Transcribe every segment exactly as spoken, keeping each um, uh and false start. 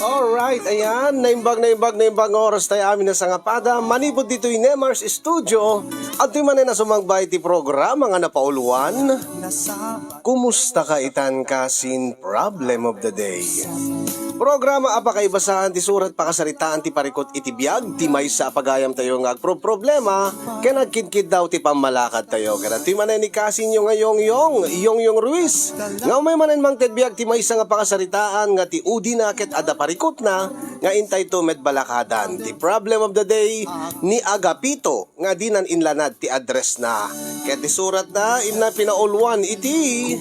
Alright, ayan. Naimbag, naimbag, naimbag nga oras tayo amin a sangapada. Manipud ditoy Nemar's Studio, adtoy manen a sumangba iti programa nga napauluan, Kumusta ka itan kasin Problem of the Day? Programa a pakaibasaan ti surat pakasaritaan ti parikut iti biag ti maysa a pagayamtayo nga agproproblema ken agkinkiddaw ti pammalakadtayo. Ket adtoy manen ni kasinyo nga Yongyong, Yongyong Ruiz, nga umay manen mangted biag ti maysa nga pakasaritaan nga ti udina ket adda parikutna nga intayto met balakadan. Ti Problem of the Day ni Agapito nga dinan inlanad ti addressna. Ket isuratna, inna pinauluan iti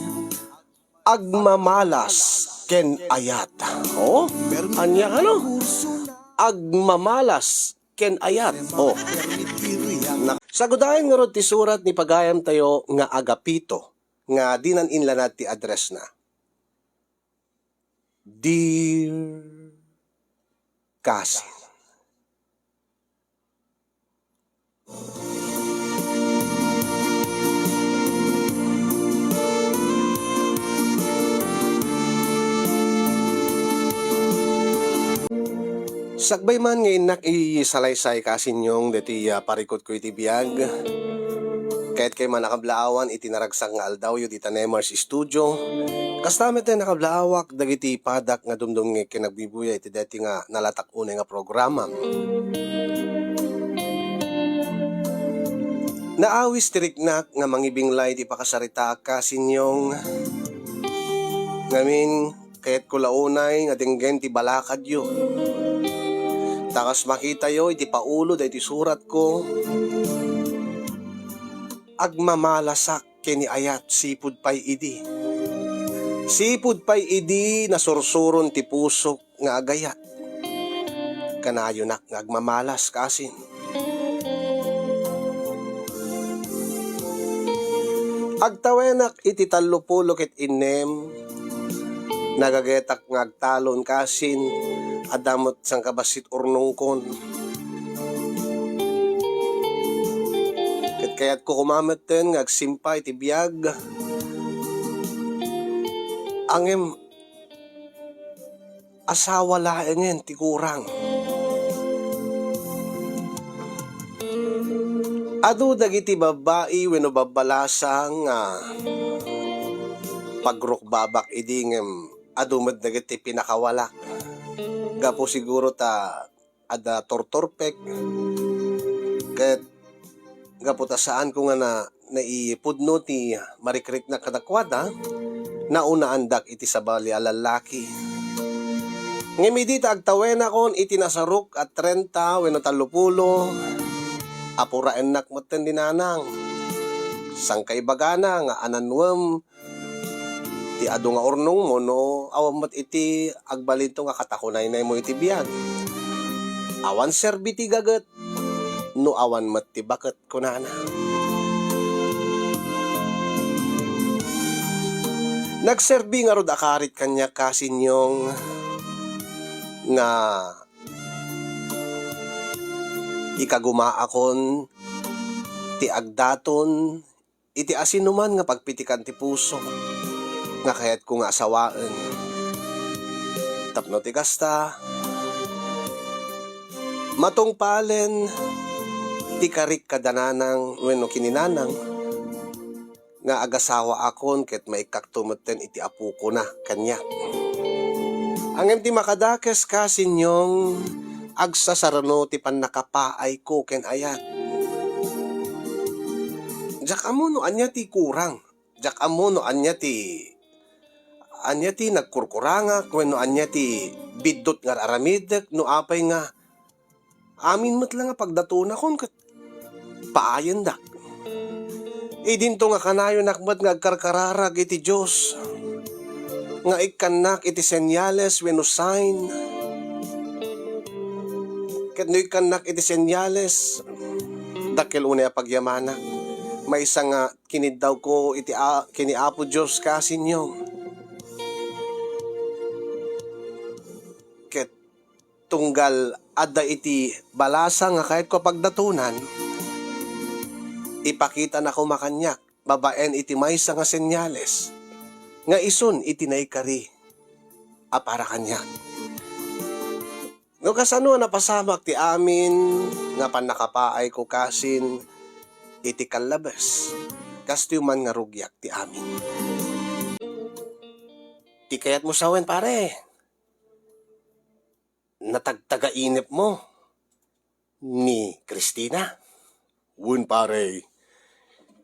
agmamalas ken ayat. Oh, ania kano? Agmamalas ken ayat. Oh. Na-, sagudayen ngarud ti surat ni pagayamtayo nga Agapito nga dinan inlanad ti addressna. Dear Kasin. Sakbay man nga innak isalaysay kasinyong deti, ah, parikutko iti biag. Kayatkayo man a kablaawan iti naragsak nga aldawyo dita Nemar's Studio. Kasta met a nakablaawan dagiti padak nga dumdumngeg ken agbibuyay iti daytoy nga nalatak unay nga programa. Naawis ti riknak nga mangibinglay ti pakasaritaak kasinyong. Ngamin, kayatko la unay nga denggen ti balakadyo. Ta kas makitayo iti paulo daytoy suratko, agmamalasak ken ni ayat sipud pay idi. Sipud pay idi nasursuron ti pusok nga agayat. Kanayonak nga agmamalas kasin. Agtawenak iti tallopulo ket innem, nagagetak nga agtalon kasin, adda met sangkabassit urnongkon. Ket kayatko koma metten nga agsimpa iti biag. Ngem asawa laengen ti kurang. Adu dagiti babbai wenno babbalasang nga pagrukbabak idi ngem adu met dagiti pinakawalak. Gapu siguro ta adda tortorpek. Ket gapu ta saanko nga na-, naipudno ti marikriknak kadakuada, naunaandak iti sabali a lallaki. Ngem idi ta agtawenakon iti nasarok a trenta wenno tallopulo, apuraennak metten ni nanang. Sangkaibagana nga ananwem ti adu nga urnongmo no awan met iti agbalinto nga katakunaynaymo iti biag. Awan serbi ti gaget no awan met ti baket, kunana. Nagserbi ngarud a karit kaniak kasinyong nga ikagumaakon ti agdaton iti asinoman nga pagpitikan ti puso nga kayatko nga asawaen. Tapno ti kasta, matungpalen ti karik kada nanang wenno kininanang nga agasawaakon ket maikkakto metten iti apokona kaniak. Ngem ti makadakes kasinyong agsasarano ti pannakapaayko ken ayat. Diak ammo no ania ti kurang. Diak ammo no ania ti, ania ti nagkurkurangak wenno ania ti biddut nga ar-aramidek no apay nga amin met la nga pagdatonakon ket paayendak. Idinto nga kanayonak met nga agkarkararag iti Dios nga ikkannak iti senyales wenno sign. Ket no ikkannak iti senyales, dakkel unay a pagyamanak. Maysa nga kiniddawko iti a-, ken ni Apo Dios kasinyo. Ket tunggal adda iti balasa nga kayatko a pagdatonan, ipakitanako koma kaniak babaen iti maysa nga senyales nga isun iti naikari a para kaniak. No kasano a napasamak ti amin nga pannakapaayko kasin iti kallabes, kastoy man nga rugiak ti amin. Ti kayatmo sawen, pare, natagtagainepmo ni Christina? Wen, pare.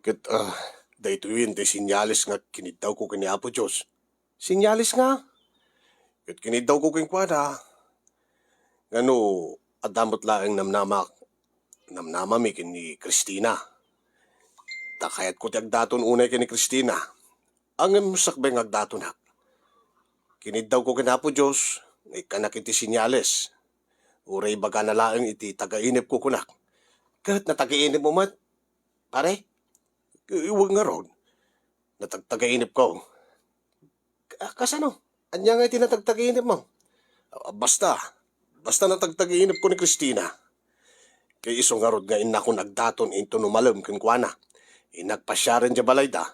Ket, ah, daytoyen ti senyales nga kiniddawko ken ni Apo Dios. Senyales nga? Ket kiniddawko kenkuana. Ngano, adda met laeng namnamak, namnamami ken ni Christina. Ta kayatko ti agdaton unay ken ni Christina. Ngem sakbay nga agdatonak, kiniddawko ken Apo Dios nga ikkanak iti senyales. Uray ibagana laeng iti tagainepko kunak. Ket natagainepmo met, pare? Iwag ngarud. Natagtagainepko. Ah, kasano? Ania nga iti natagtagainepmo? Ah, basta. Basta natagtagainepko ni Christina. Kay isu ngarud nga innakon agdaton inton umalem kenkuana. Innak pasiaren diay balayda.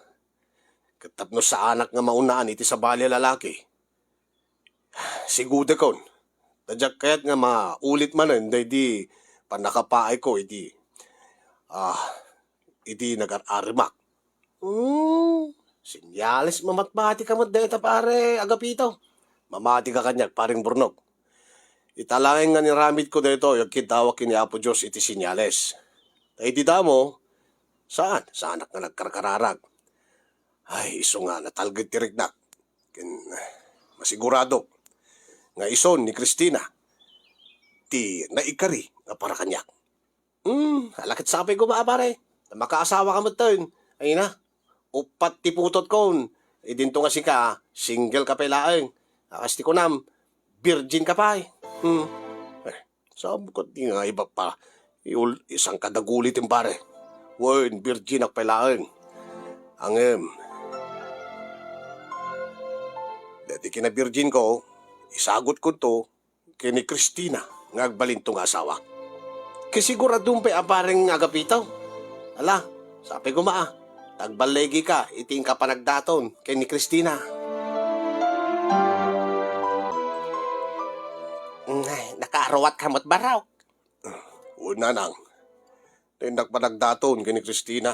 Ket tapno saanak nga maunaan iti sabali a lalaki, sigudekon, ta diak kayat nga maulit manen daydi pannakapaayko idi, ah, idi nagar-aremak. Hmm, senyales, mamati ka met dayta, pare Agapito. Mamati ka kaniak, pareng Burnok. Ita laeng nga inaramidko daytoy, agkiddawak ken ni Apo Dios iti senyales. Ta idi damo, saan, saanak nga nagkarkararag. Ay, isu nga natalged ti riknak. Ken, eh, masiguradok nga ison ni Christina ti naikari nga para kaniak. Hmm, ala ket sapay koma a, pare. Ta makaasawa ka metten. Ay na, uppat ti putotkon. Idinto nga sika, single ka pay laeng. A, kas ti kunam, virgin ka pay. Hmm. Eh, saan ket ti nga iba pa? Iul-, isang kadaguli ti pare. Wen, virgin ak pay laeng. Ngem, daydi kinavirgin ko, isagot ko to, ken ni Christina nga agbalinto nga asawa. Ket siguradom pay a, pareng Agapito. Ala, sapay koma a, ta agballigi ka iti inka panagdaton ken ni Christina. Ay, nakaaruat ka met, barok. Wen, nanang. Innak panagdaton ken ni Christina.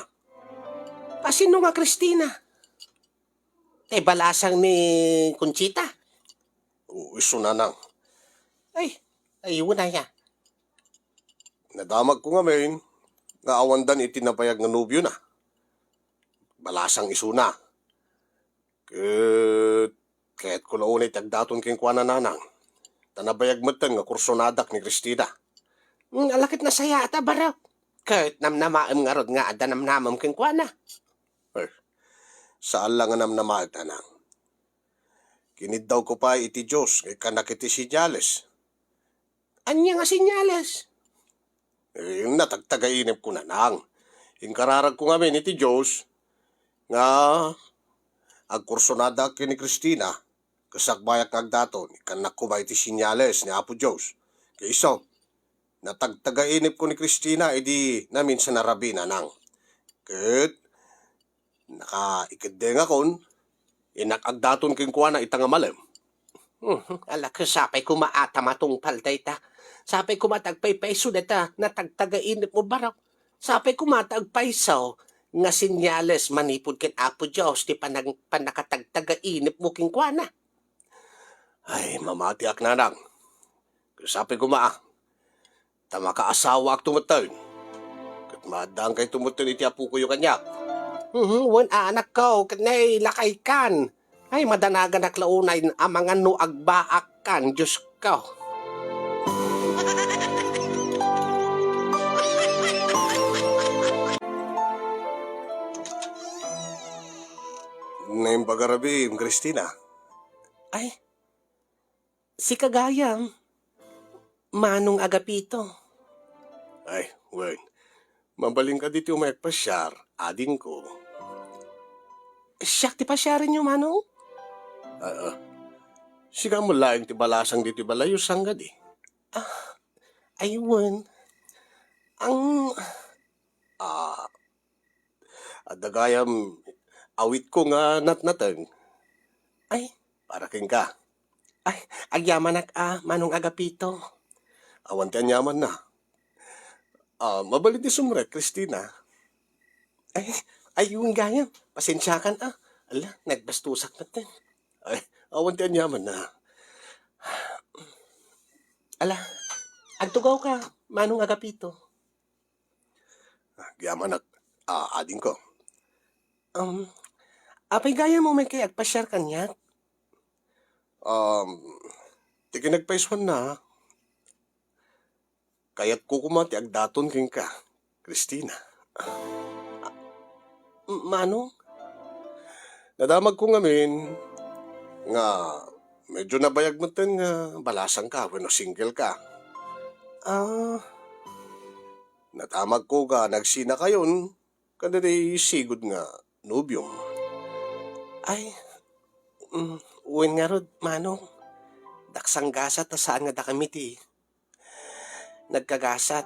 A, sino nga Christina? Ti balasang ni Conchita? O, isu, nanang. Ay, ay, wen aya. Nadamagko ngamin nga awandan iti nabayag nga nobiona. Balasang isuna. Ket kayatko la unay ti agdaton kenkuana, nanang. Ta nabayag metten nga kursonadak ni Christina. Hmm, ala ket nasayaat a, barok. Ket namnamaem ngarud nga adda namnamaem kenkuana. Eh, saan la nga namnamaek, nanang. Kiniddawko pay iti Dios nga ikkanak iti senyales. Ania nga senyales? Eh, natagtagainepko, nanang. Inkararagko ngamin iti Dios nga agkursonadak ken ni Christina, ket sakbayak nga agdaton, ikkannak koma iti senyales ni Apo Dios. Ket isu, natagtagainepko ni Christina idi naminsan a rabii, nanang. Ket nakaikeddengakon, innak agdaton kenkuana ita nga malem. Hmm, ala ket sapay koma a ta matungpal dayta. Sapay koma ta agpaypayso dayta natagtagainepmo, barok. Sapay koma ta agpayso nga senyales manipud ken Apo Dios ti panag-, pannakatagtagainepmo kenkuana. Ay, mamatiak, nanang. Sapay koma a, ta makaasawaakto metten. Ket maaddaankayto metten iti apokoyo kaniak. Mhm, wen, anakko, ket nay, lakaykan. Ay, madanaganak la unay a mangan no agbaakkan, Diosko. Naimbag a rabiim, Christina. Ay, sika gayam, Manong Agapito. Ay, wen. Mabalin kadi ti umayak pasiar, adingko. Siak ti pasiarenyo, Manong? Ah, ah. Sika met laeng ti balasang ditoy balayyo, saan kadi? Ah, ay, wen. Ang, ah, adda gayam awitko nga natnateng. Ay, para kenka. Ay, agyamanak a, Manong Agapito. Awan ti aniamanna. Ah, mabalin ti sumrek, Christina. Ay, ay, wen gayam. Pasensiakan, ah. Ala, nagbastusak met. Ay, awan ti aniamanna. Ala, agtugawka, Manong Agapito. Ah, agyaman, ah, adingko. Um, apay gayam umaykay agpasiar kaniak? Um, ti kinagpaisuanna, kayatko koma ti agdaton kenka, Christina. Ah, M-, Manong? Nadamagko ngamin nga medyo nabayag metten nga balasangka wenno single ka. Ah. Nadamagko nga nagsinakayon kadagiti sigud nga nobiom. Ay, mm, wen ngarud, Manong. Daksanggasat ta saan nga dakami ti nagkagasat.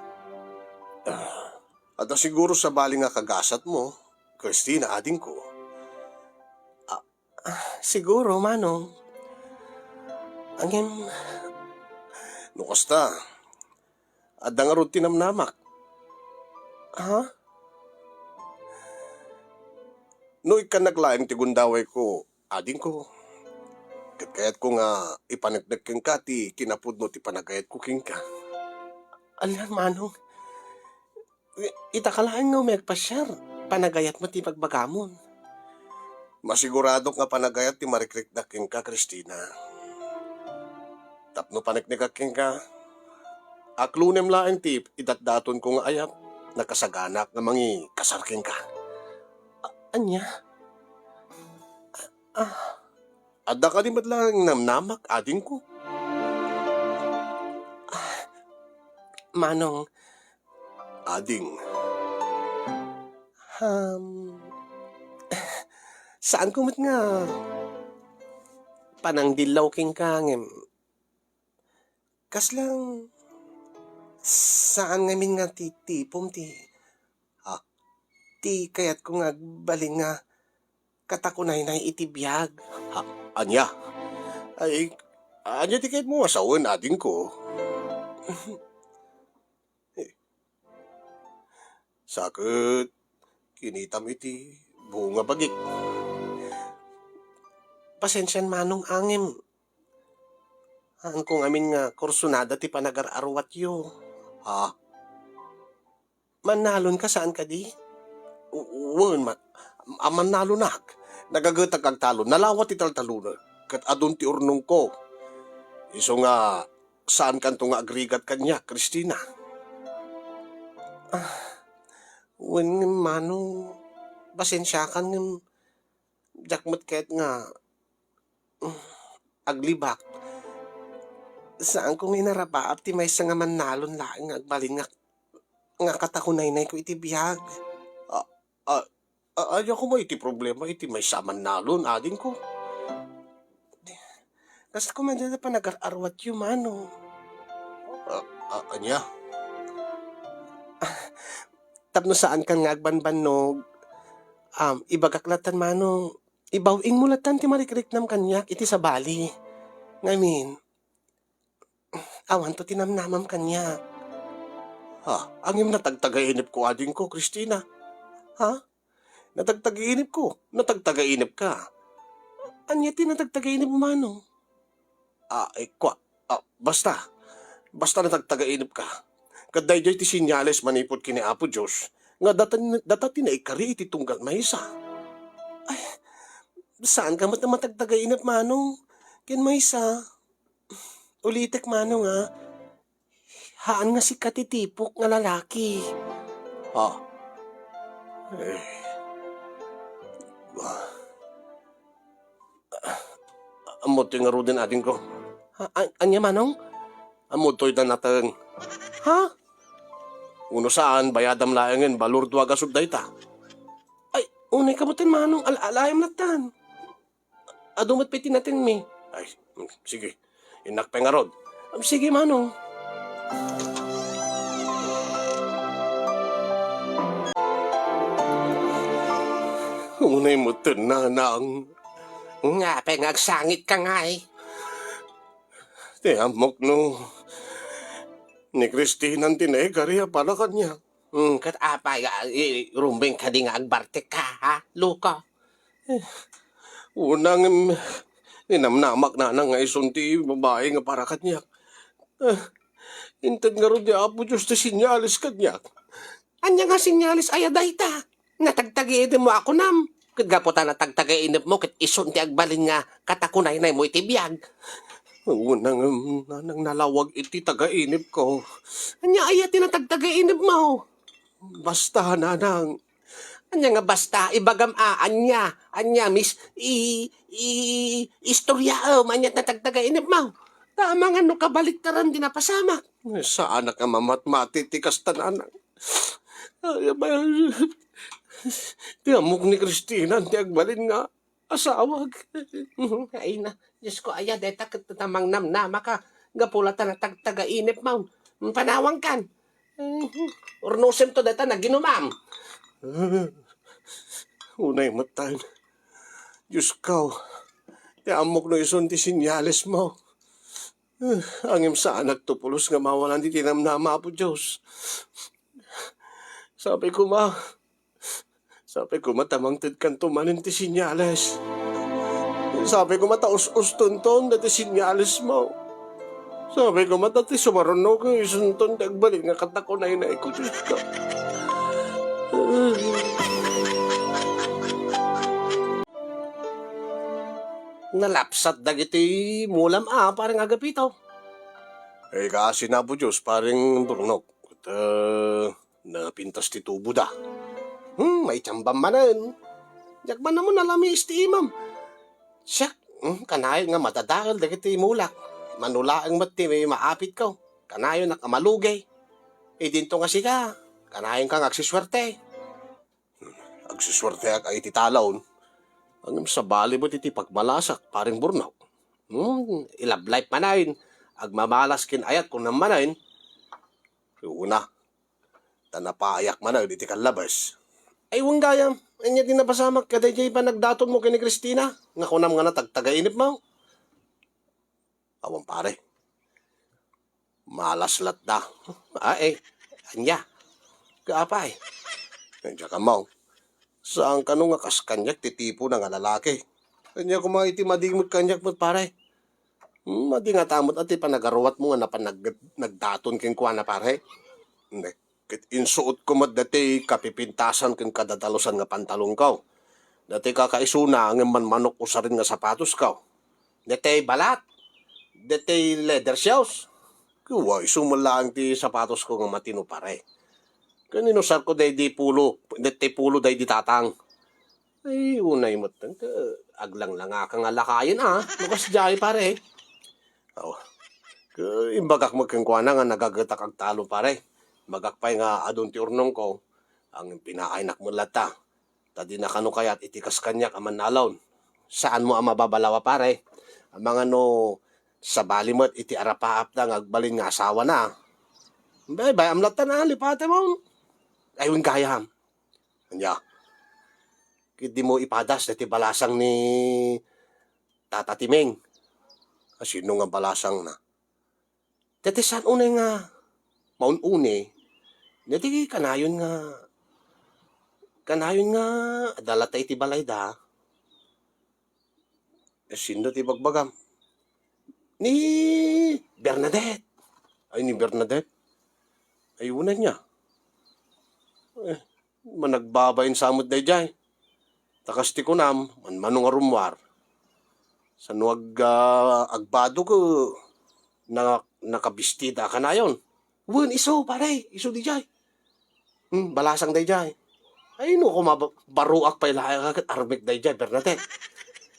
Ah, adda siguro sabali nga kagasatmo, Christina, adingko. Ah, ah, siguro, Manong. Ngem, no kasta, adda ngarud ti namnamak. Ha? No ikkannak laeng ti gundawayko, adingko, ket kayatko nga ipaneknek kenka ti kinapudno ti panagayatko kenka. Ala, Manong, i-, itaka laeng nga umay agpasiar, panagayat met ti bagbagamon. Masiguradok nga panagayat ti marikriknak kenka, Christina. Tapno paneknekak kenka, aklonem laeng ti idatdatonko nga ayat, nakasaganak nga mangikasar kenka. A-, ania? Ah. Adda kadi met laeng namnamak, adingko? Ah, Manong. Ading. Um, saanko met nga panangdillaw kenka, ngem kasla saan ngamin nga ti tipom ti, ah, ti kayatko nga agbalin nga katakunaynay iti biag. Ha, ania? Ay, ania ti kayatmo nga sawen, adingko? Sa ket kinitam iti buong a bagik. Pasensian, Manong, ngem haanko ngamin nga kursunada ti panagar-arwatyo. Ha? Mannalonka, saan kadi? Wen, ma-, a, mannalonak. Nagagetak agtalon. Nalawa ti taltalonek. Ket adun ti urnongko. Isu nga, saankanto nga agrigat kaniak, Christina. Ah, wen, Manong, pasensiakan ngem diak met ket nga, mm, aglibak. Saanko nga inarapaap ti maysa nga mannalon laeng nga agbalin nga, nga katakunaynayko iti biag. Ah, ah, a-, ania koma iti problema iti maysa a mannalon, adingko? Kasta koma dayta panagar-arwatyo, Manong. Ah, ah, ania? Tapno saankan nga agbanbannog, um, ibagak lattan, Manong, ibaw-ingmo lattan ti marikriknam kaniak iti sabali. Ngamin, awanto ti namnamam kaniak. Ha, ngem natagtagainepko, adingko, Christina. Ha? Natagtagainepko, natagtagainepka. Ania ti natagtagainep, Manong? Ah, eh, kua, ah, basta. Basta natagtagainepka. Ket daydiay ti senyales manipud ken ni Apo Dios nga data, data ti naikari iti tunggal maysa. Ay, saanka met a matagtagainep, Manong. Ken maysa, ulitek, Manong, a, haan nga sika ti tipok nga lalaki. Ah. Eh. Ah. Ammok toy ngaruden, adingko. A-, a-, ania, Manong? Ammok toy ta nateng. Ha? Uno saan, bayadam laengen, balor dua gasut dayta. Ay, unay ka met, Manong, al-, alayam lattan. Adu met pay ti natengmi. Ay, mm, sige. Innak pay ngarud. Um, sige, Manong. Unay met, Nanang. Nga pay nga agsangitka ngay? Ti ammok no Ni Christinan ti naikari a para kaniak. Hmm, ket apay, ah, i-, rumbeng kadi nga agbartek ka, ha? Loko. Eh, unang, em, inamnamak nanang nga isun ti babai nga para kaniak. Eh, inted ngarud ni Apo Dios ti senyales kaniak. Ania nga senyales aya dayta? Natagtagainepmo a kunam. Ket gapu ta natagtagainepmo, ket isun ti agbalin nga katakunaynaymo iti biag. Unang, em, nanang nalawag iti tagainepko. Ania aya ti natagtagainepmo? Basta, nanang. Ania nga basta? Ibagam a, ania? Ania, miss? I-, i-, istoryaem, ania ti natagtagainepmo? Ta amangan no kabaliktaran ti napasamak. Saanak nga mamatmati ti kasta, nanang. Ay, abay, ti ammok ni Christina ti agbalin nga asawak. Ay na, Diyos ko, aya dayta ket ta mangnamnama ka. Gapu la ta natagtagainepmo. Panawangkan. Urnosem to dayta naginumam. Unay met tayo. Diyos ko, ti ammok no isun ti senyalesmo. Ah, ngem saanak to pulos nga mawanan ti tinamnama, Apo Dios. Sabi ko, ma, sabi ko, ma, ta mangtedkanto manen ti senyales. Sabi ko, ma, ta us-ustonton dati senyalesmo. Sabi ko, ma, ta ti sumaruno ko isunton ti agbalin nga katakunaynayko, Dios ko. Nalapsat dagiti mulam a, pareng Agapito. Ay, kaasi na, Apo Dios, pareng Burnok. Ket, eh, napintas ti tuboda. Hmm, maitiambam manen. Diak man ammo nalamiis ti imam. Siak, hmm, kanayon nga madadael dagiti mulak. Mano laeng met ti maapitko. Kanayonak a malugey. Idinto nga sika, kanayonka nga agsisuerte. Agsusuerteak a iti talon. Ngem sabali met iti pagmalasak, pareng Burnok. Hmm, i-love life manen, agmamalas ken ayat kunam manen. Una, ta napayak manen iti kallabes. Ay, wen gayam, ania ti napasamak kadaydiay panagdatonmo ken ni Christina, nga kunam nga natagtagainepmo? Awan, pare. Malas latta. Ah, eh. Ania? Kaapay? Diak ammo. Saan kano nga kas kaniak ti tipo na nga lalaki. Ania koma iti madi met kaniak met, pare? Hmm, madi ngata met a ti panagaruatmo nga napan nag-, nagdaton kenkuana, pare? Hindi. Ket insuotko met daytoy kapipintasan ken kadadalusan nga pantalonko. Daytoy kakaisuna ngem manmanok usaren nga sapatosko. Daytoy balat. Daytoy leather shoes. Kua, isu met laeng ti sapatosko nga matino, pare. Ken inusarko daydi polo, daytoy polo daydi tatang. Ay, unay met, aglanglangaka nga lakayen, a. No kasdiay, pare. Aw. Ke-, imbagak met kenkuana nga nagagetak agtalon, pare. Imbagak pay nga adun ti urnongko, ngem pinaaynak met latta. Ta dina kano kayat iti kas kaniak a mannalon. Saanmo a mababalaw a, pare. Amangan no sabali met iti arapaapda nga agbalin nga asawana. Bay-, bay-am latta na, lipatem. Ay, wen gayam. Ania? Ket dimo ipadas daytoy balasang ni Tata Timeng. A, sino nga balasangna? Daytoy saan unay nga maun-uni, daytoy kanayon nga, kanayon nga adda latta iti balayda. Eh, sino ti bagbagam? Ni Bernadette. Ay, ni Bernadette. Ay, una niya. Eh, managbabain sa met daydiay. Ta kas ti kunam, manmano nga rummuar. Sano ag-, ah, agbado ket na-, nakabistida a kanayon. Wen, isu, pare, isu daydiay. Hmm, balasang daydiay. Ay, no, koma ba-, baruak pay laeng ket armek daydiay, Bernadette.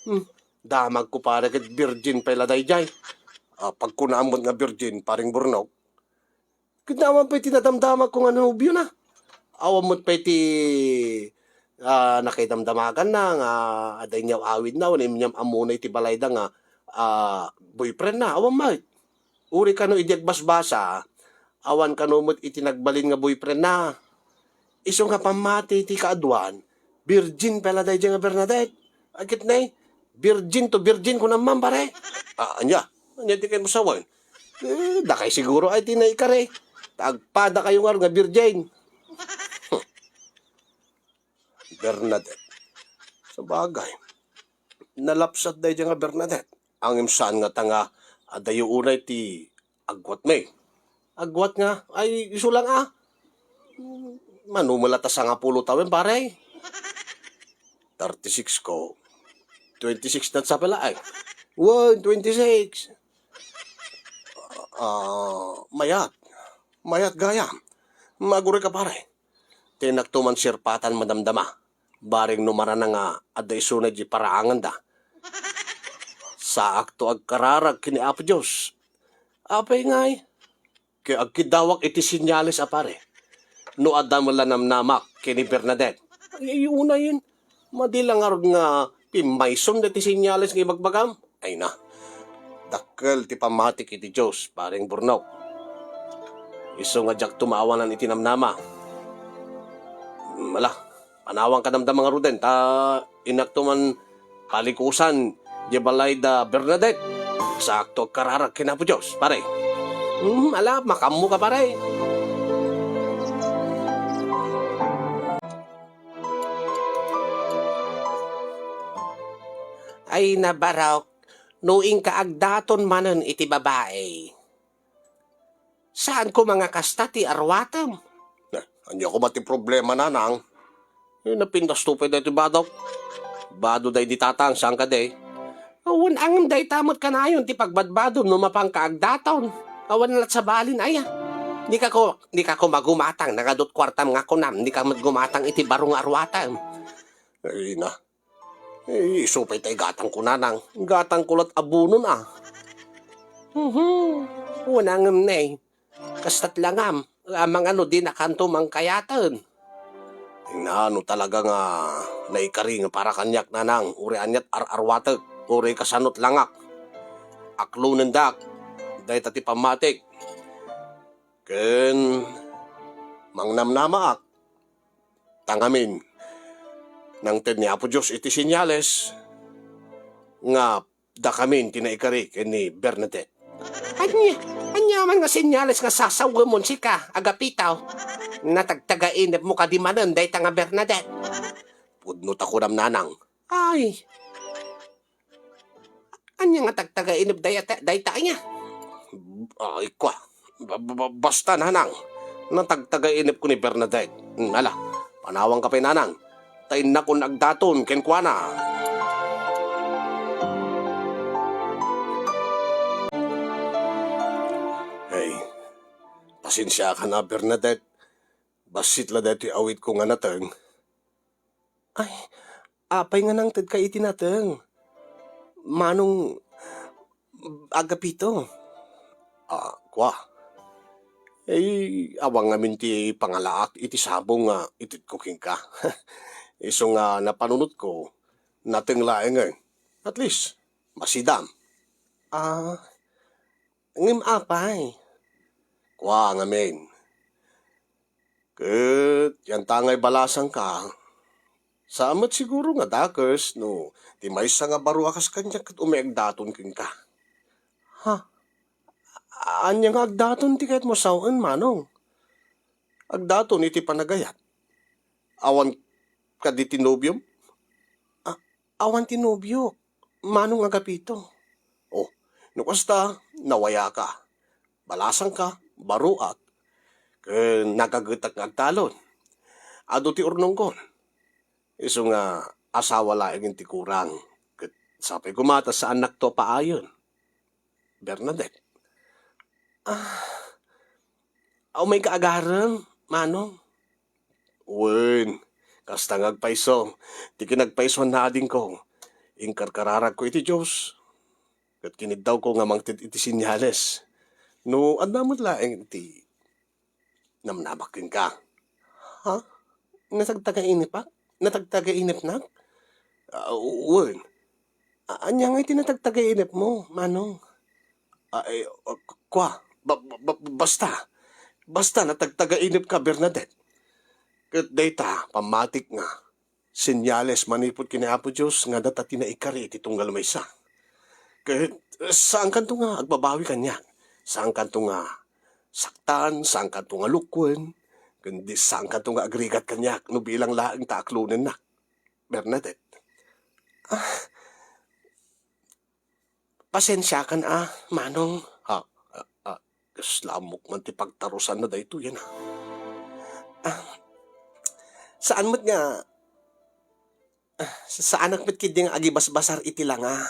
Hmm, damagko, pare, ket virgin pay la daydiay. Ah, pagkunam met nga virgin, pareng Burnok. Ket awan pay ti nadamdamagko nga nobiona. Awan met pay ti, ah, nakaidamdamaganna nga adda inyaw-awidna wenno inyaw-ammona iti balayda nga, ah, boyfriendna. Awan met. Uray kano idi agbasbasa, awan kano met iti nagbalin nga boyfriendna. Isu nga pammati ti kaaduan, virgin pay la daydiay nga Bernadette. Ay, ket nay, virgin to virgin, kunam man, pare. Ah, ania? Ania ti kayatmo sawen? Eh, dakay siguro ay ti naikari. Ta agpadakayo ngarud nga birjin. Bernadette. Sabagay, nalapsat daydiay nga Bernadette. Ngem saan ngata nga adayo unay ti agwatmi? Agwat nga, ay, isu lang a. Mano met la ta sangapulo tawen, pare? Thirty-six ko. Twenty-six na sa pala, ay. Wen, twenty-six. Ah, mayat. Mayat gayam. Maguray ka, pare. Ti innakto man sirpatan madamdama. Bareng no marana nga adda isuna di paraanganda. Saakto agkararag ken ni Apo Dios. Apay ngay? Ket agkiddawak iti senyales a pare. No adda met la namnamak ken ni Bernadette. Ay, ay, unayen. Madi la ngarud nga pimmaysom daytoy senyales nga ibagbagam? Ay na. Dakkel ti pammatik iti Dios, pareng burnok. Isu nga diakto maawanan iti namnama. Ala, panawanka damdama ngaruden, ta innakto man palikusan di balay da Bernadette. Saakto agkararag ken Apo Dios, pare. Hmm, ala, makammo ka, pare. Ay, nabarok, no inka agdaton manen iti babai. Saan koma nga kasta ti aruatem? Eh, ania koma ti problema, nanang? Eh, napintas to pay daytoy badok. Bado daydi tatang, saan kadi? Awan angem dayta met kanayon ti pagbadbadom no mapanka agdaton. Awan lat sa balin aya. Dika ko, dika ko magumatang, nagadut kuartam nga kunam, dika met gumatang iti baro nga aruatem. Ay na. Eh, isu pay tay gatang ko, nanang. Gatang ko lat abonon, a. Mhm. Awan angem ne. Kastat la ngam, amang ano dinakanto mangkayaten. Nano talaga nga naikari nga para kaniak, nanang, uray aniat ar-arwatek, uray kasanot langak. Aklonendak, dayta ti pammatik. Ken mangnamnamaak, ta ngamin, nangted ni Apo Dios iti senyales nga dakamin ti naikari ken ni Bernadette. Ania, ania man nga senyales nga sasawemon sika, Agapito? Natagtagainepmo kadi manen dayta nga Bernadette? Pudno ta kunam, nanang. Ay. Ania nga tagtagainep dayta, dayta aya? Ay, kua. Ba-, ba-, ba-, basta, nanang. Natagtagainepko ni Bernadette. Hmm, ala, panawanka pay, nanang. Ta innakon agdaton kenkuana. Hey, pasensiakan a, Bernadette. Bassit la daytoy awitko nga nateng. Ay, apay nga nangtedka iti nateng, Manong Agapito? Ah, kua. Eh, awan ngamin ti pangalaak iti sabong nga itedko kenka. Isu nga napanunotko, nateng laengen. At least, masidam. Ah, ngem apay? Kua ngamin. Ket yantangay balasangka, saan met siguro nga dakes no ti maysa nga baro a kas kaniak ket umay agdaton kenka. Ha? Ania nga agdaton ti kayatmo sawen, Manong? Agdaton iti panagayat. Awan kadi ti nobiom? A-, awan ti nobiok, Manong Agapito. Oh, no kasta, nawayaka. Balasangka, baroak, ken nagagetak nga agtalon. Adu ti urnongkon. Isu nga asawa laengen ti kurang, ket sapay koma ta saannakto a paayen. Bernadette. Ah, umayka agarem, Manong? Wen, kasta nga agpayso ti kinagpaysoan na adingko. Inkarkararagko iti Dios, ket kiniddawko nga mangted iti senyales. No adda met laeng ti namnamak kenka. Ha? Natagtagainepak? Natagtagainepnak? Ah, wen. A-, ania nga iti natagtagainepmo, Manong? Ah, eh, ah, kua, ba-, ba-, ba-, basta. Basta natagtagainepka, Bernadette. Ket dayta, pammatik nga senyales manipud ken ni Apo Dios nga adda ti naikari iti tunggal maysa. Ket saankanto nga agbabawi kaniak. Saankanto nga saktan, saankanto nga lukuen, ken di saankanto nga agrigat kaniak no bilang laeng ta aklonennak, Bernadette. Ah, pasensiakan a, Manong. Ha? Ah, ah, kasla ammok man ti pagtarusanna daytoy, yan, ah. Ah, saan met nga, ah, sa-, saanak met ketdi nga agibasbasar iti langa.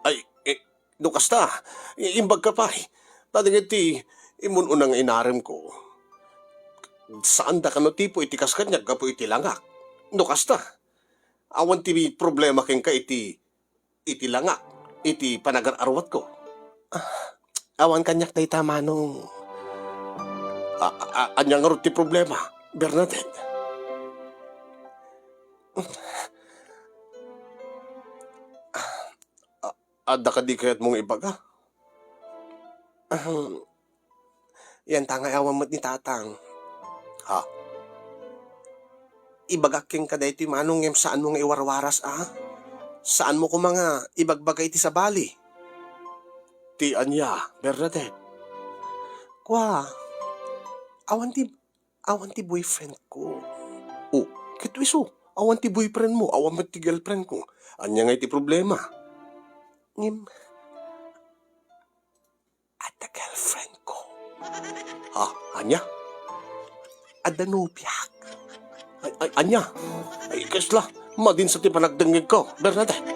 Ay, eh, no kasta, i-, imbagka pay. Ta dagiti immun-una nga inaremko, saanda kano tipo iti kas kaniak gapu iti langak. No kasta, awan ti problema kenka iti iti langak, iti panagar-arwatko. Ah, awan kaniak dayta, Manong. A-, a-, ania ngarud ti problema, Bernadette? A-, adda kadi kayatmo nga ibaga? Ahem. Yan ta nga awan met ni Tatang. Ha? Ibagak kenka daytoy, Manong, ngem saanmo nga iwarwaras, a? Saanmo koma nga ibagbaga iti sabali? Ti ania, Bernadette? Kua, awan ti, awan ti boyfriendko. Oh, ket isu, awan ti boyfriendmo, awan met ti girlfriendko. Ania ngay ti problema? Ngem, adda girlfriendko. Ha? Ania? Adda nobiak. Ay, ay, ania? Ay, kasla, madin sa ti panagdengngegko, Bernadette.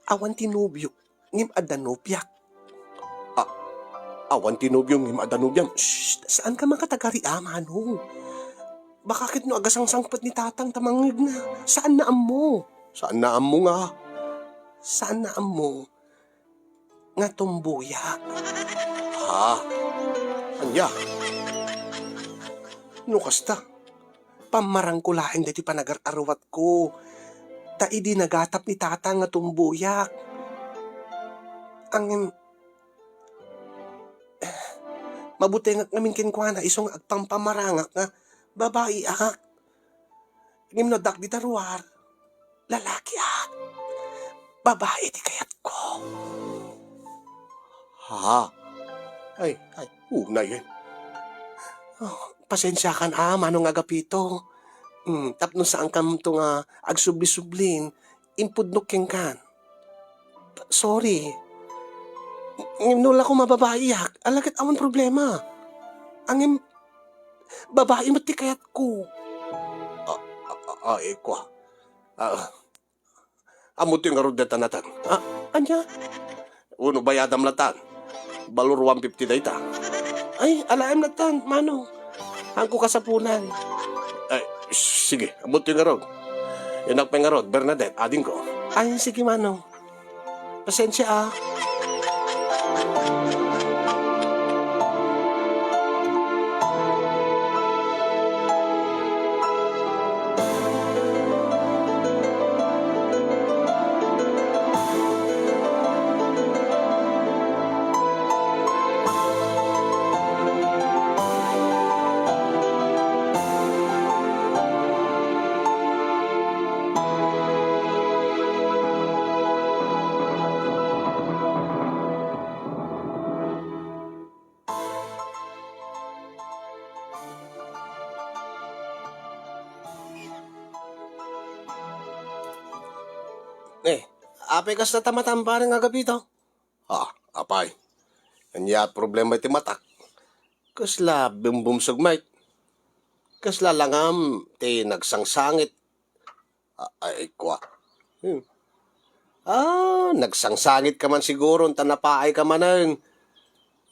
Awan ti nobiok, ngem adda nobiak. A-, awan ti nobiom, ngem adda nobiam. Shh, saanka makatagari, a, Manong. Baka ket no agasangsangpet ni Tatang ta mangngegna, saanna ammo. Saanna ammo nga? Saanna ammo nga tomboyak. Ha? Ania? No kasta, pammarangko laeng daytoy panagar-arwatko. Ta idi nagatap ni Tatang nga tomboyak. Ngem, mabutengak ngamin kenkuana isu nga agpampamarangak nga babaiak. Ngem no addak dita ruar, lalakiak. Babai ti kayatko. Ha? Ay, ay, unayen. Oh, pasensiakan a, Manong Agapito. Hmm, tapno saankanto nga agsubli-sublin, impudnok kenkan. Sorry. Ngem no la ko mababaiak, ala ket awan problema. Ngem, babai met ti kayatko. A, a, a, ay, kua. A, ammo ti ngarud deta natan. A, ania? Uno bayadam latan. Balor one fifty dayta. Ay, alaem latan, Manong. Haanko kasapulan. Ay, sige, ammo ti ngarud. Inak pay ngarud, Bernadette, adingko. Ay, sige, Manong. Pasensia, a. Eh, apay kasta ta matampareng, Agapito? Ah, apay. Ania ti problema iti matak? Kasla bumbumsog met. Kasla langam ti nagsangsangit. A-, ay, kua. Hmm. Ah, nagsangsangit ka man siguro, ta napaay ka manen.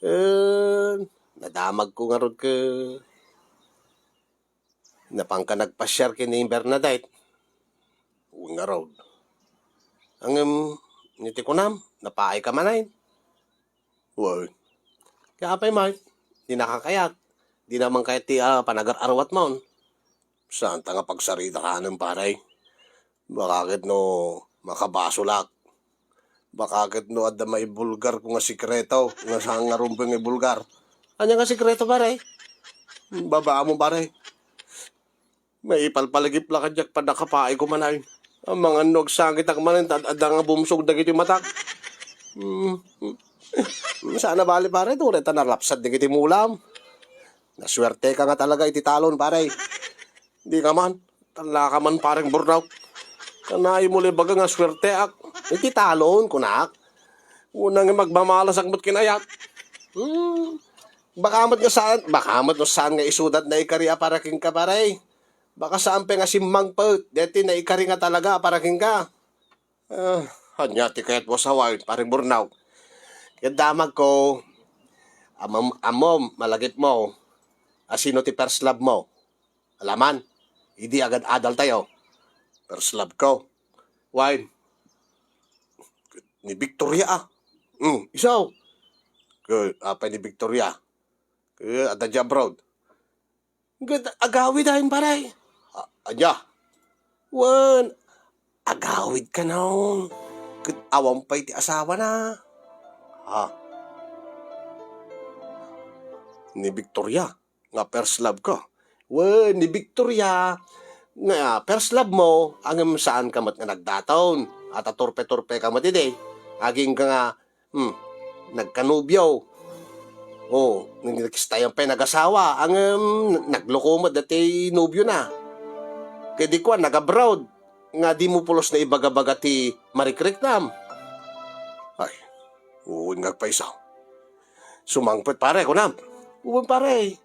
Eh, nadamagko ngarud ket napanka nagpasiar ken ni Bernadette. Wen ngarud. Ngem, iti kunam, napaay ka manen. Wen. Kaya apay, Mike? Dinaka kayat? Dina man kayat ti, ah, panagar-arwatmon? Saanta nga pagsarita kanen, pare. Baka ket no makabasolak. Baka ket no adda maibulgarko nga sikreto nga saan nga rumbeng nga ibulgar. Ania nga sikreto, pare? Babaam, pare. Maipalpalagip la kadiak, pannakapaayko manen. Amangan no agsangitak manen, ta ad-, adda nga bumsog dagiti matak. Hmm, hmm. Saan a bali, pare, uray ta nalapsat dagiti mulam. Nasuerteka nga talaga iti talon, pare. Dika man, tallaka man, pareng burnout. Kanayon mo la ibaga nga suerteak. Iti talon, kunak. Unay nga agmamalasak met ken ayat. Hmm. Baka met nga saan, baka met no saan nga isuda ti naikari a para kenka, pare. Baka saan pay nga simmangpet daytoy naikari nga talaga a para kenka. Ah, ania ti kayatmo a sawen, pareng burnout? Ket damagko, ammom, ammom, malagipmo, a sino ti first love mo? Alaman, idi agad-adaltayo, first love ko. Wen, ni Victoria, ah. Hmm, isu. Ket apay ni Victoria? Ket adda di abroad. Ket agawid ayon, pare. A-, ania? Wen, agawid kano. Ket awan pay ti asawana. Ha? Ni Victoria nga first love ko. Wen, ni Victoria nga first love mo, ngem saanka met nga nagdaton. At aturpe-turpeka met idi. Agingga nga Hmm, nagkanobio. O, nag-, nagkistayan pay nagasawa. Ngem, nagloko met daytoy nobiona. Ket di kuan, nag-abroad. Nga dimo pulos naibagabaga ti marikriknam. Ay, wen nga agpayso. Sumangpet, pare, kunam. Wen, pare.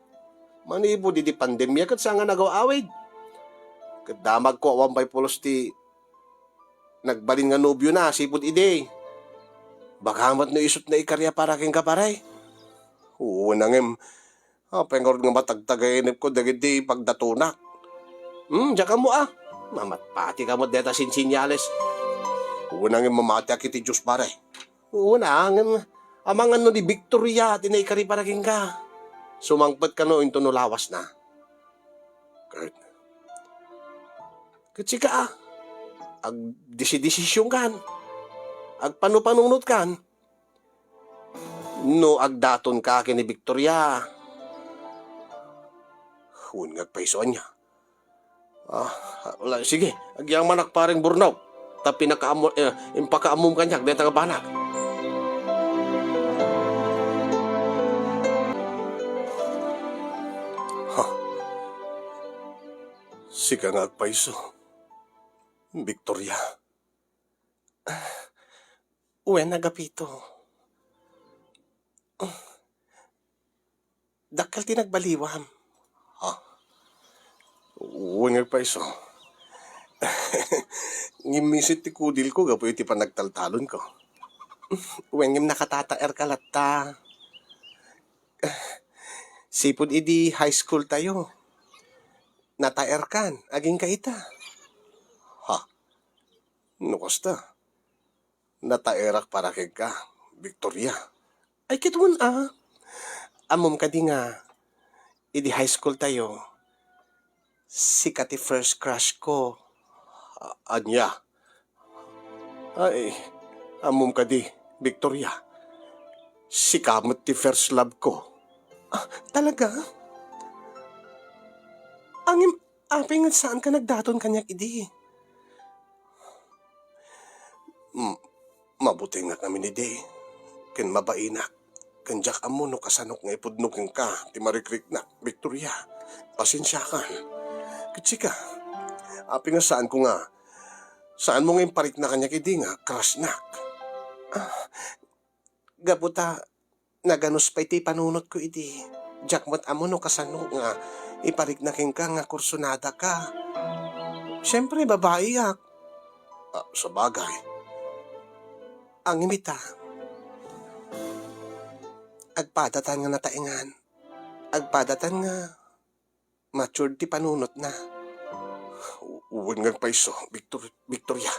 Manipud iti pandemia ket saan nga nagaw-awid. Ket damagko awan pay pulos ti nagbalin nga nobiona sipud idi. Baka met no isu ti naikari a para kenka, pare. Wen, ngem, apay ngarud nga matagtagainepko dagiti pagdatonak? Hmm, diak ammo a. Mamatpatika met dayta sinsenyales. Wen, ngem mamatiak iti Dios, pare. Wen, ngem, amangan no ni Victoria ti naikari para kenka. Sumangpet kano inton no lawasna. Ket, ket sika, a, agdesi-desisionkan, agpanupanunotkan, no agdatonka ken ni Victoria. Wen nga agpayso, ania? Ah, wala, sige, agyamanak, pareng burnout. Ta pinakaammo-, eh, impakaammom kaniak dayta nga banag. Ha? Sika nga agpayso, Victoria? Wen, Agapito. Dakkel ti nagbaliwam. Ha? Wen nga agpayso. Ngimmisit ti kudilko gapu iti panagtaltalonko. Wen, ngem nakatataerka latta. Sipud idi high school tayo, nataerkan, agingga ita. Ha? No kasta, nataerak para kenka, Victoria. Ay, ket wen a. Ammom kadi nga, idi high school tayo, sika ti first crush ko. A-, ania? Ay, ammom kadi, Victoria? Sika met ti first love ko. Ah, talaga? Ngem, apay nga saanka nagdaton kaniak idi? Mm, mabutengak ngamin idi, ken mabainak, ken diak ammo no kasanok nga ipudno kenka ti marikriknak, Victoria. Pasensiakan. Ket sika, apay nga saanko nga, saanmo nga imparikna kaniak idi nga crushnak? Ah, gapu ta naganus pay ti panunotko idi. Diak met ammo no kasano nga iparikna kenka nga kursunadaka. Siempre, babaiak. Ah, sabagay. Ngem ita, agpadatan nga nataengan. Agpadatan nga matured ti panunotna. Wen nga agpayso, Victor-, Victoria.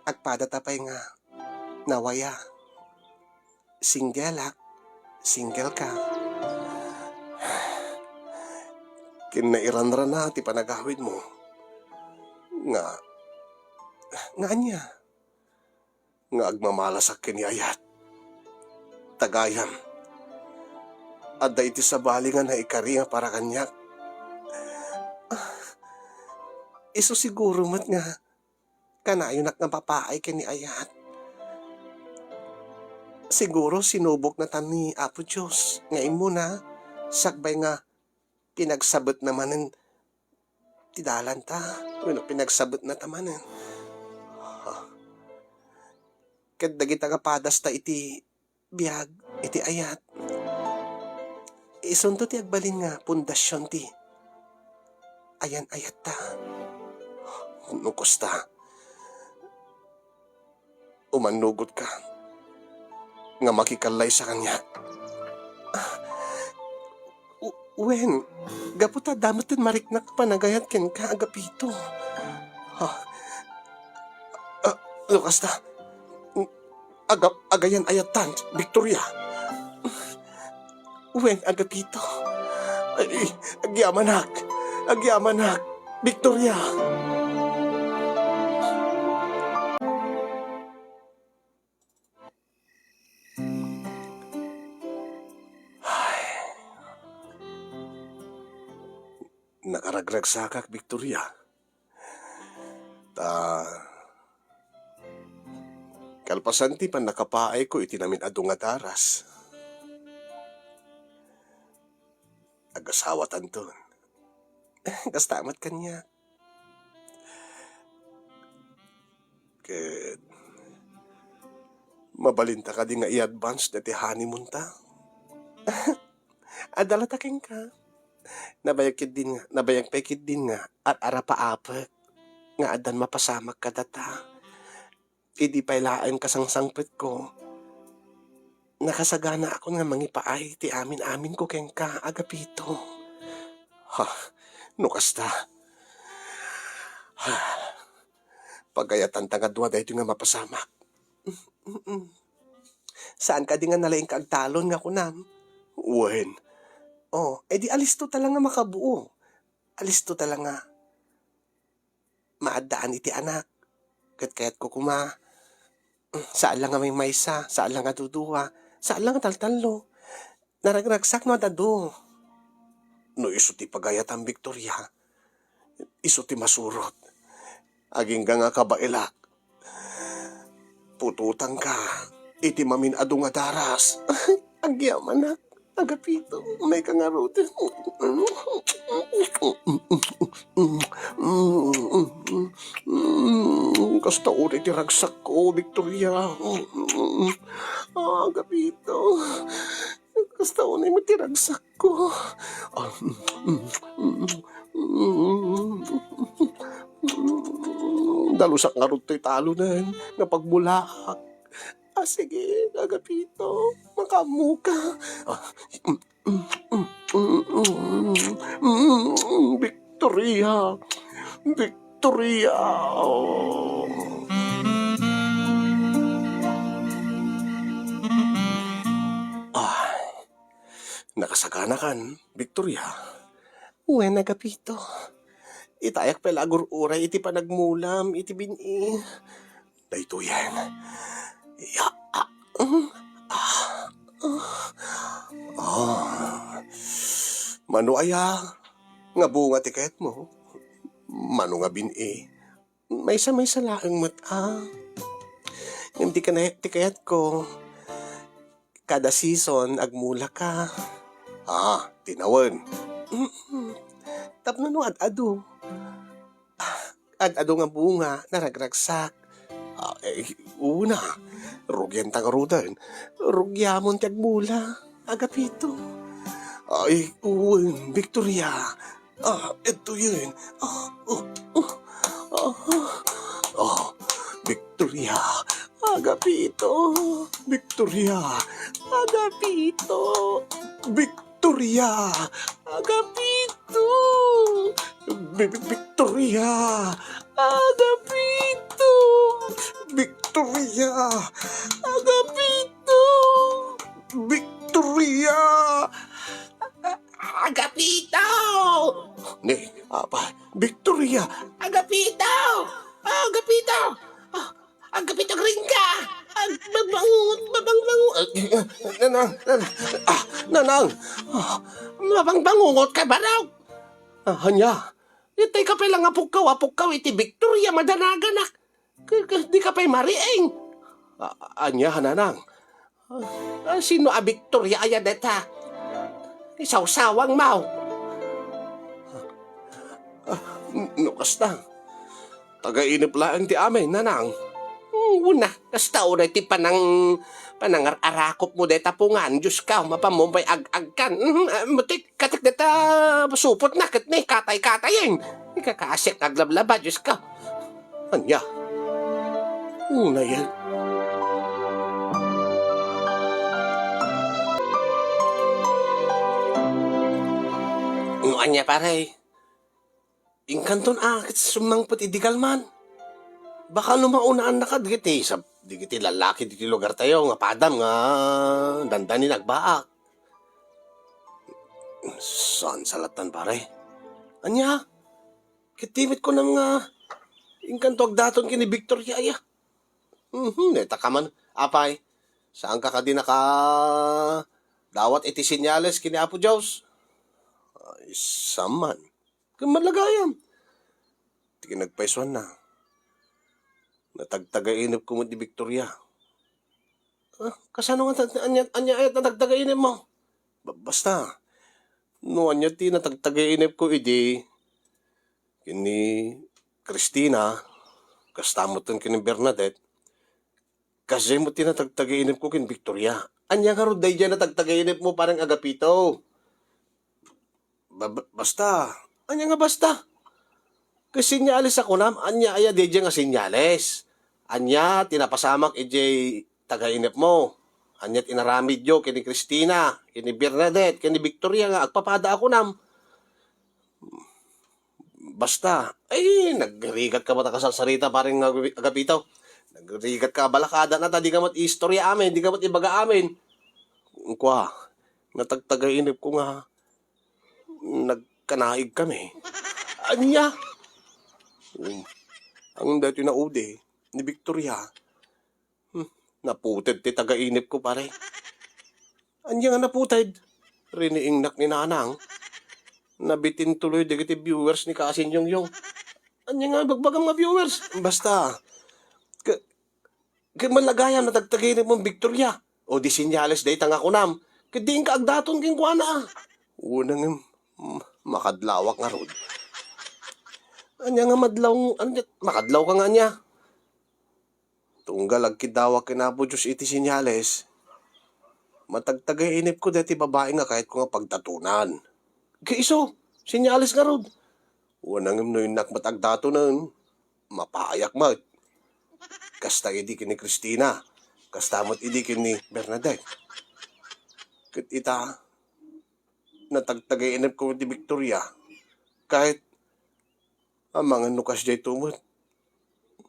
Agpadata pay nga nawaya. Singgelak, single ka. Ken nairanrana ti panagawidmo. Nga, nga ania? Nga agmamalasak ken ni ayat. Ta gayam, adda iti sabali nga naikari nga para kaniak. Ah, isu siguro met nga kanayonak nga mapaay ken ni ayat. Siguro sinuboknata ni Apo Dios nga immuna, sakbay nga pinagsabetna manen ti dalanta, wenno pinagsabetnata manen. Ha? Ket dagita nga padasta iti biag, iti ayat, isunto ti agbalin nga pundasion ti ayan-ayatta. No kasta, umannugotka nga makikallaysa kaniak. Ah, w-, wen, gapu ta adda metten mariknak panagayat kenka, Agapito. Ha? Ah, no kasta, agap-, agayan-ayattan, Victoria. Wen, Agapito. Ay, agyamanak. Agyamanak. Victoria. Ay. Nakaragragsakak, Victoria. Ta, kalpasan ti pannakapaayko iti namin-adu nga daras, agasawatanton. Kasta met kaniak. Ket mabalinta kadi nga i-advance daytoy honeymoon ta? Adda la ta kenka. Nabayag ketdin nga, nabayag pay ketdin nga ar-arapaapek nga addan mapasamak kadata. Idi pay laeng kasangsangpetko, nakasaganaakon nga mangipaay ti amin-aminko kenka, Agapito. Ha, no kasta. Ha, pagayatanta nga dua daytoy nga mapasamak. Mm-mm. Saan kadi nga nalaingka agtalon nga kunam? Wen. Oh, edi alisto ta la nga makabuo. Alisto ta la nga maaddaan iti anak. Ket kayatko koma, saan la nga maymaysa, saan la nga dudua, saan la nga taltallo. Naragragsak no ad-adu. No isu ti pagayatam, Victoria, isu ti masurot. Agingga nga kabaelak. Putotangka iti mamin-adu nga daras. Agyamanak, Agapito, mayka ngarud. Kasta unay ti ragsakko, Victoria. Agapito. Kasta unay met ti ragsakko. Ah, dalusak ngarud toy talonen nga pagmulaak. Ah, sige, Agapito, makaammoka. Ah, Victoria! Victoria! Ay, nakasaganakan, Victoria. Wen, Agapito. Itayak pay la agur-uray iti panagmulam iti bin-i. Daytoyen. Ya, ah, mm, ah, ah, ah. Mano aya nga bunga ti kayatmo? Mano nga bin-i? Maysa-maysa laeng met, ah. Ngem ti kanay-, ti kayatko, kada season, agmulaka. Ah, tinawen. Mm-mm. Tapno no ad-adu. Ah, ad-adu nga bunga, naragragsak. Ah, eh, una, rugianta ngaruden. Rugiamon ti agmula, Agapito. Ay, wen, Victoria. Ah, ito yun. Ah, oh, oh, ah, ah, Victoria. Agapito. Victoria. Agapito. Victoria. Agapito. Vi-, vi-, Victoria. Agapito. Victoria. Agapito. Victoria. Agapito! Ni, apa, Victoria! Agapito! Agapito! Ah, Agapito, agrinka! Ah, mabangungot, mabangbangungot! Ah, nanang, nanang! Ah, nanang! Ah, mabangbangungot ka, barok! Ah, ania? Itay ka pay la nga pukkaw a pukkaw iti Victoria, madanaganak! K-, k-, di ka pay mariing! Ah, ania, nanang? Ah, sino a Victoria aya deta? Isawsawang maw? Ah, no kasta, taga-inip laeng ti amin, nanang. Hmm, una, kasta unay ti panang-, panangar-arakop mo deta pungan, Diyos ka, mapamumpay ag-agkan. Mhm, ah, mutik, katik deta supot na, ket ni, katay-katayen. Ikakasik aglablaba, Diyos ka. Ania? Una yan. No ania, pare? Inkanton a ket summangpet idi kalman. Baka no maunaan na kad dagiti sab-, dagiti lallaki diti lugar tayo nga padam nga dandani nagbaak. Saan salatan, pare? Ania? Ket ti met kunam nga inkanto agdaton ken ni Victoria aya. Mhm, neta ka man, apay. Saan ka kadi naka dawat iti senyales ken ni Apo Dios? Ay, saman. Ken malagayam. Ti kinagpaisuanna. Natagtagainepko met ni Victoria. Ah, kasano nga ta-, ania, ania aya natagtagainepmo? Ba-, basta, no ania ti natagtagainepko idi ken ni Cristina, kasta metten ken ni Bernadette, kasdiay met ti natagtagainepko ken Victoria. Ania ngarud daydiay natagtagainepmo, pareng Agapito? Ba-, ba-, basta. Ania nga basta? Ket senyales a kunam, ania aya daydiay nga senyales? Ania ti napasamak idiay tagainepmo? Ania ti inaramidyo ken ni Cristina, ken ni Bernadette, ken ni Victoria nga agpapada a kunam? Basta, ay, nagrigat ka met a kasarsarita, pareng Agapito. Nagrigat ka a balakada na, ta di ka met istorya amin, di ka met ibaga amin. Kua, natagtagainepko nga nagkanaig kami. Ania? Um, ang daytoy naudi ni Victoria. Hmm, naputed ti tagainepko, pare. Ania nga naputed? Riniingnak ni Nanang. Nabitin tuloy dagiti viewers ni Kasin Yongyong. Ania nga bagbagam nga viewers? Basta, ke-, Ket malagayam natagtagainepmo ni Victoria. O di senyales dayta nga kunam. Ket diinka agdaton kenkuana. Una ngem, mm, makadlawak ngarud. Ania nga madlaw, ania, makadlawka nga ania? Tunggal agkiddawak ken Apo Dios iti senyales, matagtagainepko daytoy babai nga kayatko nga pagdatonan. Ket isu, senyales ngarud. Una ngem no innak met agdatonen, mapayak met. Kasta idi ken ni Cristina, kasta met idi ken ni Bernadette. Ket ita, natagtagainepko ti Victoria, ket amangan no kasdiay met.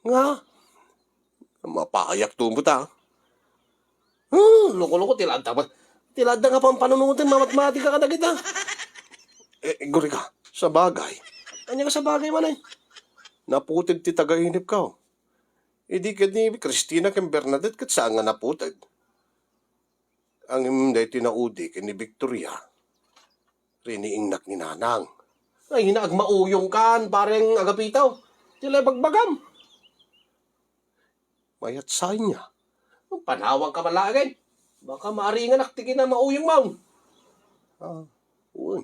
Nga, mapayak met, a. Hmm, loko-loko, ti laadda, ti laadda nga pampanunoten, mamatmatika kadagita. Eh, guri ka, sabagay. Ania nga sabagay man, eh? Naputed ti tagainepko. Idi ket ni Cristina ken Bernadette ket saan nga naputed. Ngem daytoy naudi ken ni Victoria, riniingnak ni Nanang. Ay, naagmauyongkan, pareng Agapito. Ti la ibagbagam. Mayat sa ania. Panawagka man laeng. Baka maaringanak ti kinamauyongmo. Ah, wen.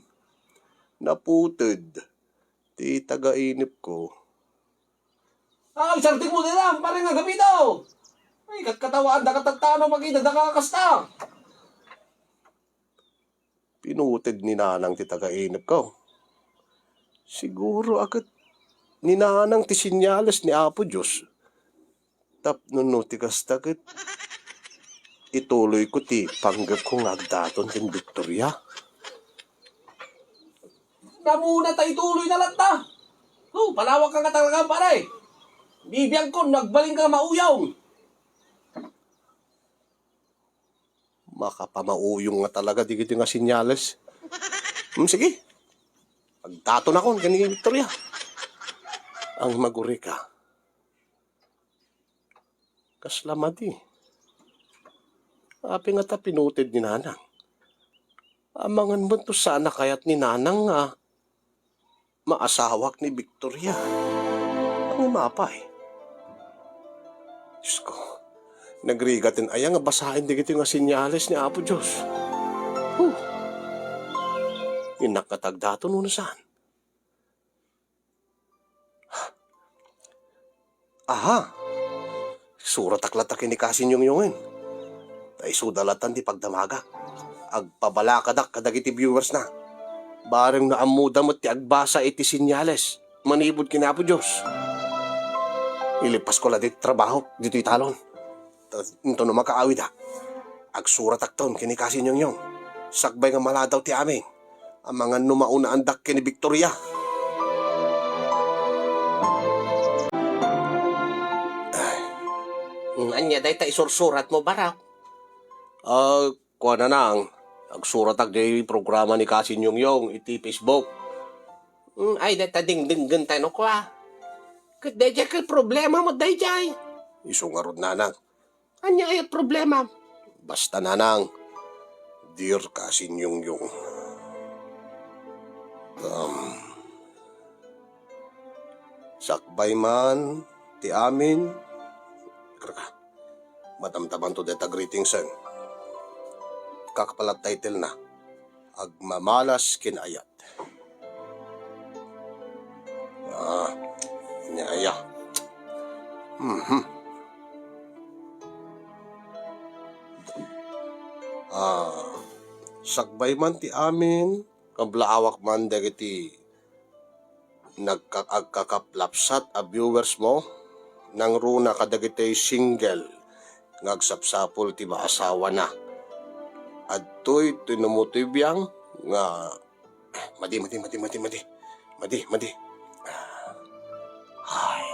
Naputed ti tagainepko. Ah, isardengmo dayta, pareng Agapito. Ay, katkatawaanda ket tano makita daka kasta. Pinuted ni Nanang ti tagainepko. Siguro a ket ni Nanang ti senyales ni Apo Dios. Tapno no ti kasta ket ituloyko ti panggepko nga agdaton ken Victoria. Namuna ta ituloyna latta. Oh, panawagka nga talaga, pare. Bibiangkon no agbalinka mauyong. Makapamauyong nga talaga dagiti nga senyales. Hmm, sige. Agdatonakon ken ni Victoria. Ngem agurika. Kasla madi. Apay ngata pinuted ni Nanang? Amangan met no saan a kayat ni Nanang nga maasawak ni Victoria. Ngem apay? Diyos ko, Nagrigat ti aya nga basaen dagitoy nga senyales ni Apo Dios. Huh! Innak nga tagdaton no saan. Aha! Suratak latta ken ni Kasin Yongyongen. Ta isuda latta ti pagdamagak. Agpabalakadak kadagiti viewers na. Bareng naammoda met ti agbasa iti senyales manipud ken Apo Dios. Ilipasko la ditoy trabahok ditoy talon. Ta, intono makaawida, agsuratakton ken ni Kasin Yongyong. Sakbay nga maladaw ti amin, amangan no maunaandak ken ni Victoria. Ay. Mm, ania dayta isursuratmo, Barok? Ah, kuana nang, agsuratak diay programa ni Kasin Yongyong iti Facebook. Mm, ay, dayta dingdinggen tayo, no, kua. Ket daydiay ket problema mo daydiay. Isu ngarud, nanang. Ania aya problema? Basta, nanang, Dear Kasin Yongyong. Um, sakbay man ti amin. Karka. Madamdamanto dayta greetings, eh. Kakapalat title na. Agmamalas ken ayat. Ah, ania aya. Mhm. Ah, sakbay man ti amin, kablaawak man dagiti nagka-, agkakaplapsat a viewers mo, nangruna kadagiti single nga agsapsapul ti maasawana. Adtoy ti numutoy biang nga, madi, madi, madi, madi, madi. Madi, madi. Ay.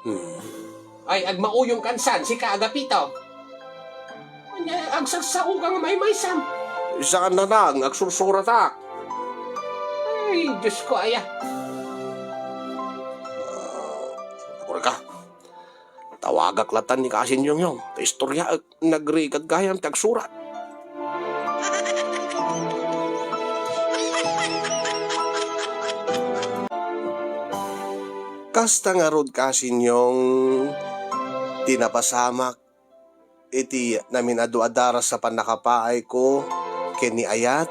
Hmm. Ay, agmauyong kansan, sika, Agapito. Ania, agsasao ka nga maymaysam. Saan, nanang, agsursuratak. Ay, Diyos ko, aya. Ah, agurka. Tawagak latta ni Kasin Yongyong. Ta istoryaek, nagrigat gayam ti agsurat. Kasta ngarud, Kasin Yong, ti napasamak iti namin-adu a daras a pannakapaayko ken ni Ayat,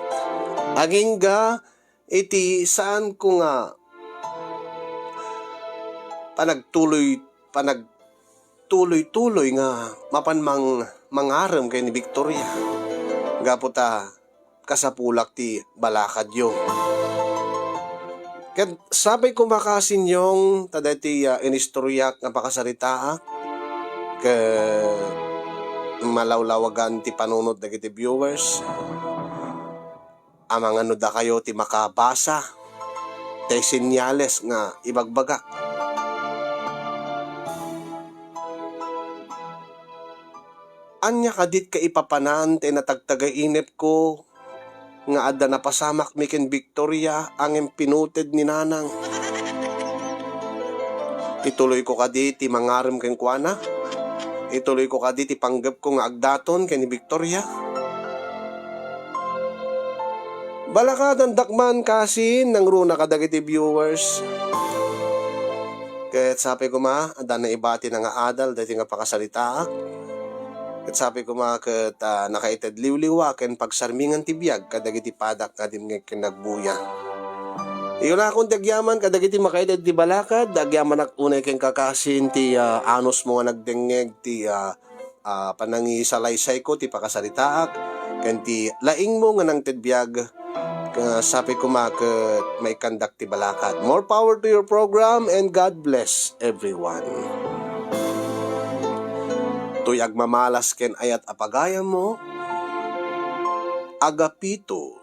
agingga iti saanko nga panagtuloy, panagtuloy-tuloy nga mapan mang-, mangarem ken ni Victoria. Gapu ta kasapulak ti balakadyo. Ket sapay koma, Kasin Yong, ta daytoy, ah, inistoryak nga pakasaritaak, ket malawlawagan ti panunot dagiti viewers. Amangan no dakayo ti makabasa ti senyales nga ibagbagak. Ania kadit kaipapanan ti natagtagainepko nga adda napasamakmi ken Victoria ngem pinuted ni Nanang? Ituloyko kadi ti mangarem kenkuana? Ituloyko kadi ti panggepko nga agdaton ken ni Victoria? Balakadandak man, Kasin, nangruna kadagiti viewers. Ket sapay koma, adda naibati nga adal daytoy nga pakasaritaak. Ket sapay koma ket, ah, nakaited liwliwa ken pagsarmingan ti biag kadagiti padak nga dimngeg ken nagbuya. Iyunakon ti agyaman kadagiti makaited ti balakad, agyamanak unay kenka, Kasin, ti, ah, anusmo nga nagdengngeg ti, ah, ah, panangisalaysayko ti pakasaritaak ken ti laingmo nga nangted biag, ket sapay koma ket maikkandak ti balakad. More power to your program and God bless everyone. Toy agmamalas ken ayat a pagayammo, Agapito.